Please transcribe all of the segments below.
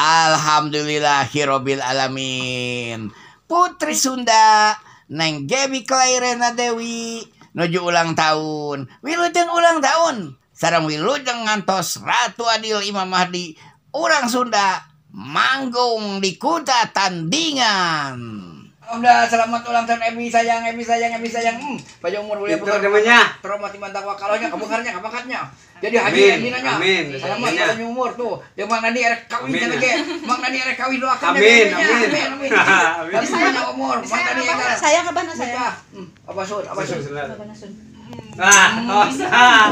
Alhamdulillahirabbil alamin. Putri Sunda Neng Gaby Clairena Dewi nuju ulang tahun. Wilujeng ulang tahun. Sareng wilujeng ngantos Ratu Adil Imam Mahdi urang Sunda manggung di Kuta Tandingan. Udah selamat ulang tahun Ebi sayang, Ebi sayang, Ebi sayang. Panjang umur boleh Itu namanya. Trauma timan takwa kalaunya, kabukarnya, kabakatnya. Jadi haji Amin, Ebi nanya. amin. Selamat Amin. panjang umur tuh. Ya Mang Nadi erek kawin Amin. cenah ge. Mang Nadi erek kawin doakan Amin, ya, amin. Amin, amin. Amin. Tapi panjang umur, Mang Nadi Sayang, erek. sayang apa na sayang? Nikah. Apa sun? Apa sun? Apa na sun? Ah, tos. Ah.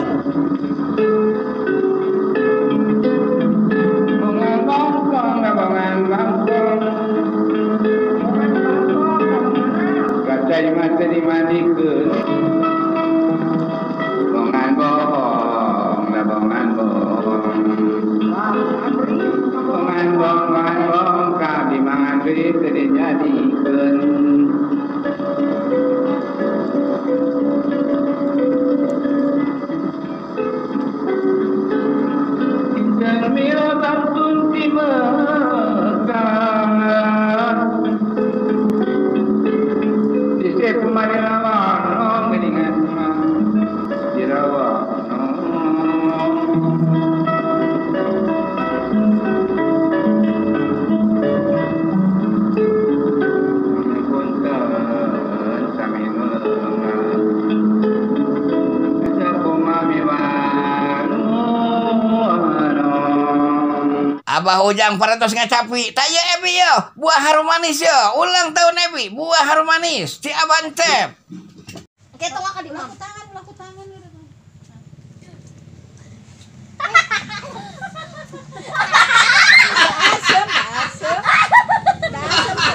Abah Ujang parantos ngacapi. Taya Ebi yo, buah harum manis yo. Ulang tahun Ebi, buah harum manis. Ci Abang Cep. Oke, tolak ka di ulah tangan, ulah tangan. Asem, asem.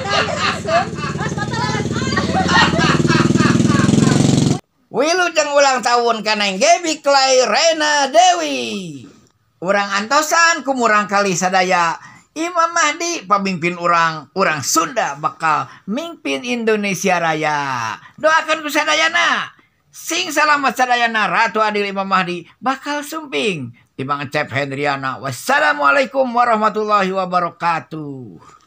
Asem, asem. Wilujeng ulang tahun ka Neng Gaby Clairena Dewi. Urang antosan kumurang kali sadaya Imam Mahdi pamimpin urang, urang Sunda bakal mimpin Indonesia Raya. Doakan ku sadayana. Sing salamat sadayana Ratu Adil Imam Mahdi bakal sumping. Imang Cep Hendriana. Wassalamualaikum warahmatullahi wabarakatuh.